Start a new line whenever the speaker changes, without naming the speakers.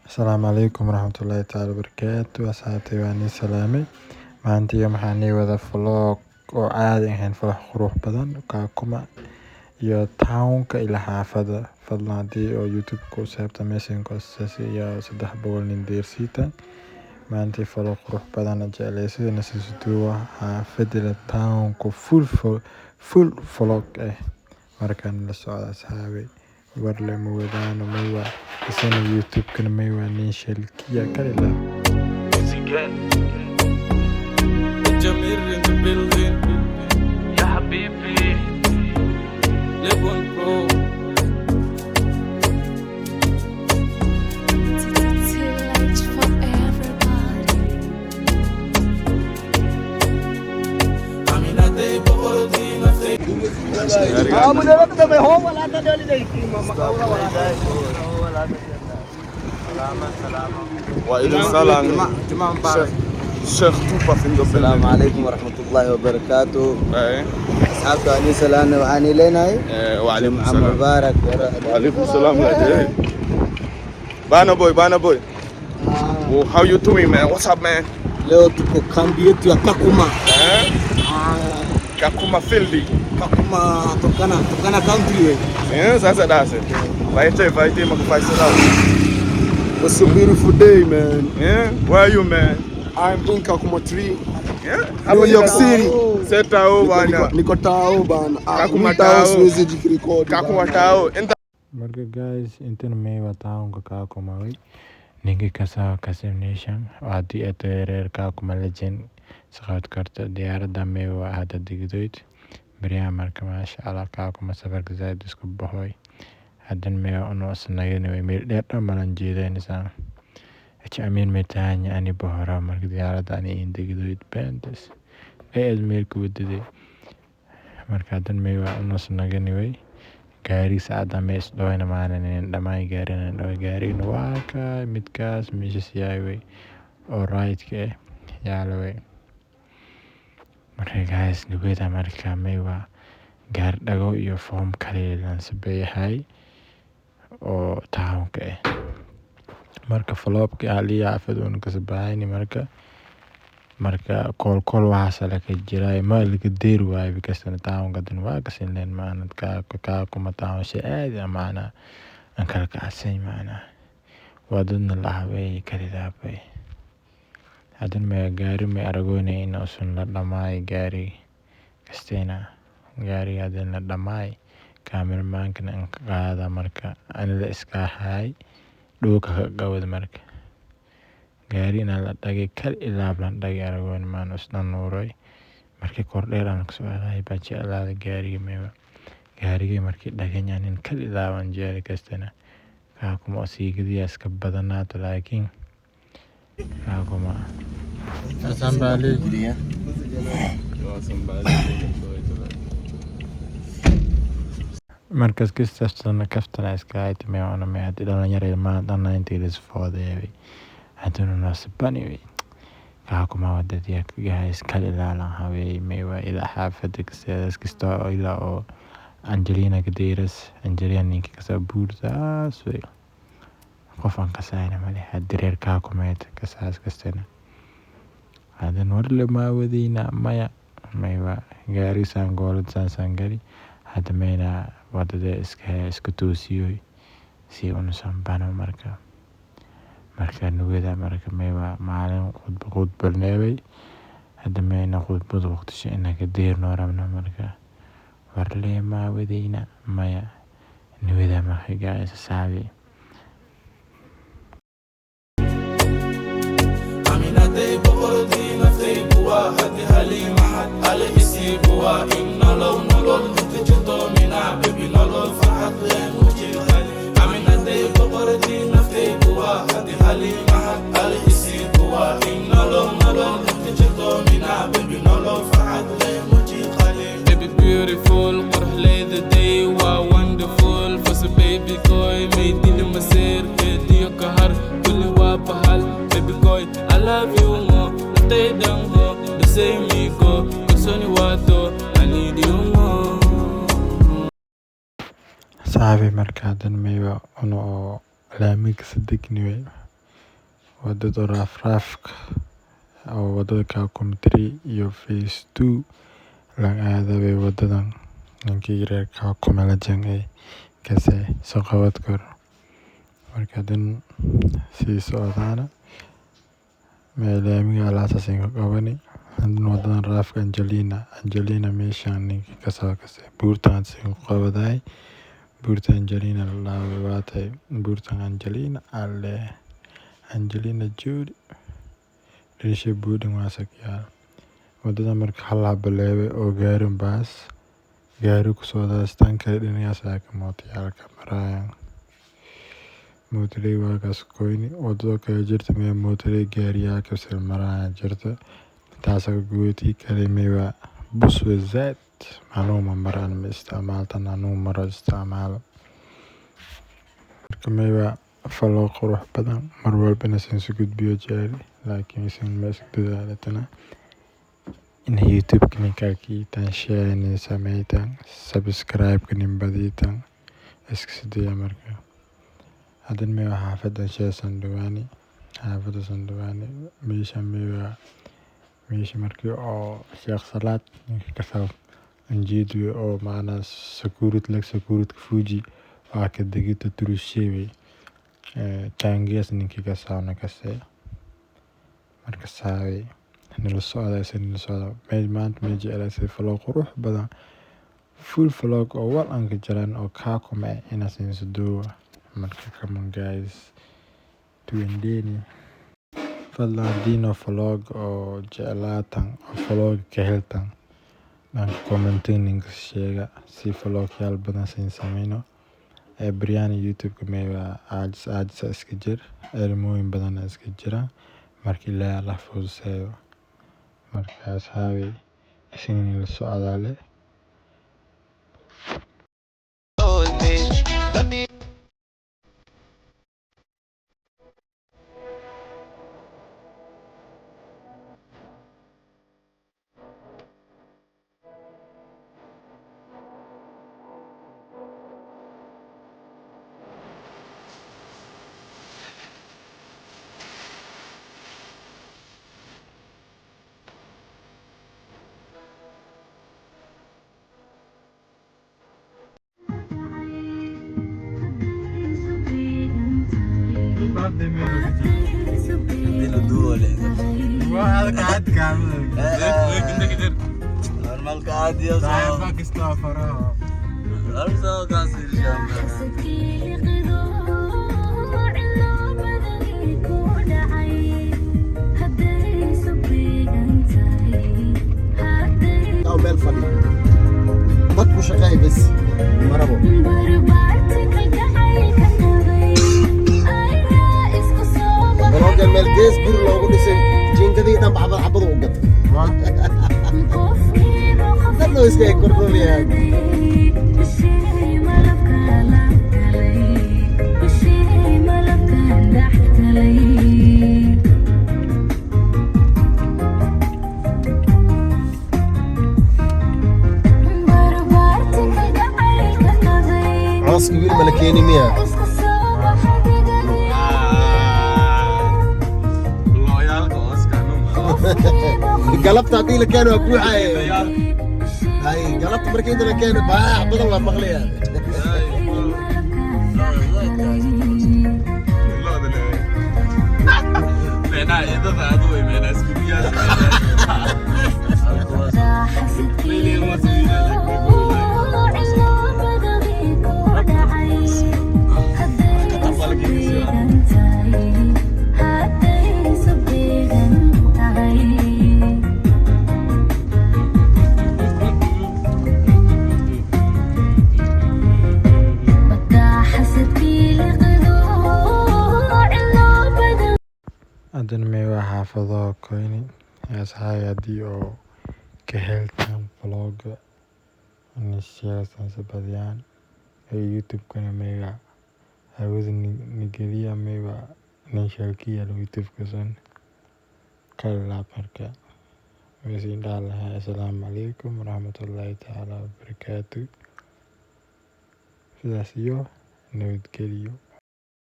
Asalaamu calaykum waraxmatullaahi tacaala wabarakaatu. Asxaabtay, waan nii salaamay. Maanta iyo maxaa nii wada vlog oo caadi ahayn, vlog qurux badan, Kakuma iyo townka ila xaafada. Fadlan, haddii oo YouTube ku saabta meeshan iyo 300 nin deersiita. Maanta vlog qurux badan jeclay nasisuduwa xaafada ila townka, full full vlog eh. Markaan la socda, asxaabay, warle ma wadaano maywa isana YouTube-kana maywa nin shalkiya kalila.
Jamir in the building. يا حبيبي. Live one pro.
Too late for everybody.
Waa idin salaam, Sheekh Tupac in the
Asalaamu
building.
calaykum waraxmatullaahi wabarakaatu. Asxaabta ani salaamna, waxaan leenahay
وعليكم
jimca
السلام.
mubaarak.
وعليكم السلام. يا Bana boy, Bana boy. Well, how you doing, man? What's up, man?
Leo tuko kambi yetu ya Kakuma.
Eh? Kakuma Fieldi.
Kakuma, Turkana, Turkana Country we.
Sasa dase. Vaite, vaite makufaisela.
It's a beautiful day, man.
Yeah? Where are you, man?
I'm in Kakuma 3,
Yeah?
New York City.
Seta o bana.
Niko tao bana. Ah,
Kakuma
mi tao
tao.
siwezi jikirekodi
Kakuma
bana.
tao. Inta
Marka guys, intan maywa townka Kakuma way. Ninkii kasaa Kasim Nation, haddii aad tahay reer Kakuma legend saqaad karta diyaaradda maywa hadda digdoyd baryaha. Marka maasha Allah, Kakuma safarka zaaid isku baxoy. Haddan maywa unoo isnagani way meel dheer dhan malan jeedaynaysaa H amiin metanya ani bohora. Marka diyaaradda ani in digdoyd bendes ee meel ku wadaday. Marka haddan maywa unoo isnagani way gaari saacada mees dhawayna maanan dhammaan gaarina dhawa. Gaarigna waa ka midkaas meeshas yahay way oo right-ka eh yaalo way. Marka guys, nugeda marka maywa gaari dhago iyo form kale lan sabeeyahay oo townka eh. Marka vlog-ki aliya xaafad uun kasabahayni. Marka kool kool waxaas laka jiray ma laka deer waayo because townka dan waa kasinleen maanad Kakuma town shay aad macna aan kala kacsan macna wadadna la habay kalidaabay. Hadan ma gaari ma aragoynay in usun la dhamaay gaari kastayna gaari hadan la dhamaay, kameramankana aan ka qaada. Marka anila iska haay dhulka ka gawad. Marka gaari inaa la dhagay kal ilaab lan dhagay aragoyn maan usna nuuray. Markii kor dheer aan kasoo aaday baa jeclaaday gaariga meewa gaarigii markii dhaganyanin kal ilaaban jecel kastana. Kakuma siigidiya iska badanaata, laakiin Kakuma Asambali. Markas kastana kaftana iska hayta meewana me hadii dhalinyaro ilmaha dhanna intii lisfoodeeyay haduna nasibani wey. Kakuma wadadiya guys kal ilaalan haweey meewa ilaa xaafada kaseedas kasta ilaa oo Angelina Kadeiras Angelina ninka kasoo buurtaas wey. Qof aan kasayna male hadii reer Kakumeed kasaas kastana. Hadan warle maa wadayna maya maywa gaari saan goolad saan saan gali. Hada mayna wadada iska toosiyoy si unusan bano. Marka nugada marka maywa maalin khudba khudbalneebay. Hada mayna khudbada waqtisha inaan ka deerno rabno. Marka warle maa wadayna maya nugada. Marka guys, asxaabi.
Aminatay boqoradii naftaygu waa hadi haliimaxad ale isiigu waa in nolow nolol inta jirto minaa bebi nolol farxad leh mujiqali. Aminatay boqoradii naftaygu waa hadi haliimaxad ale isiigu waa in nolow nolol inta jirto minaa bebi nolol farxad leh mujiqali. Baby beautiful, qurxleyda day waa wonderful. Fasa baby boy, maydili maseer keediyo kahar kulli waa bahal. Baby boy, I love you more, naftaydan ho the same me go kalsooni waato, I need you more.
Asxaabi, marka hadan mayba una oo laamiga sadegni way. Wadada raafraafka oo wadada Kakuma 3 iyo Phase 2 laga aadabay wadadan ninkii reer Kakuma la jangay kase soo qabad karo. Marka dan sii socdaana meelaamiga alaasasin ka qabani hadan wadadan raafka Angelina meeshaan ninkii kasoo kase buurtaan siin qabaday buurta Angelina la waatay buurta Angelina alle Angelina Jolie dhiisha buudin waasakiyaa wadada. Marka hal habaleebe oo gaarin baas gaari ku socdaas tan kale dhinacaas ka mootayaalka marayaan mootaley waagaas koyni wadado kale jirta mee mootaley gaariyaa kabsal marayaan jirta taasa gooti kale meewa bus zaid anuu ma maraan ma isticmaaltan anuu maro isticmaalo. Marka meewa faloo qurux badan mar walbana sin su gudbiyo jeceli, laakiin isin ma isku dadaalatana in YouTube ninka kiitan share nin sameytan subscribe nin badiitan iska sideeya. Marka hadan meewa xaafada shee Sandawani, xaafada Sandawani meesha meewa meesha markii oo Sheekh Salaad ninka kasoo anjeedu oo maana security lag security fuji waa ka degita turushewe taangiyas ninkii kasaana kase. Marka saaway nala socda isin nala socda meel maanta ma jecelaysay vlog qurux badan, full vlog oo wal aan ka jiraan oo Kakuma inaasin duuba. Marka come on guys, tuendeni fadlan hadiino vlog oo jeclaatan oo vlog ka heltan dhanka commenting ninka sheega si vlog yaal badan siin sameyno. Ee biryani YouTube-ka meewa caajis caajis iska jir erimooyin badan iska jira. Marka Ilaahay Allah fuduseeyo. Marka asxaabi isin la socdaale.
Normalka caadi ah soo kaas
Taa meel fadhi dadku shaqeey bas marabo. Balooga meel gees guri loogu dhisay jiingadii dhan xabad xabad u gatay dadna iska kordhoobiyaan. Cooska wiil mala keeni miya? Galabta haddii la keeno waa buuxaye. Hay galabta markii inta la keeno baax badan waa maqlayaa.
Hadan meewa xaafado koyni asxaabi haddii oo ka heltaan vlogga nisheesan badiyaan ee YouTube-kana meega hawada nigeliya meewa nishalkiya YouTube-ka san kala. Marka waysiin dhaha lahaa assalaamu calaykum waraxmatullaahi tacaala wabarakaatu, sidaas iyo nabadgeliyo.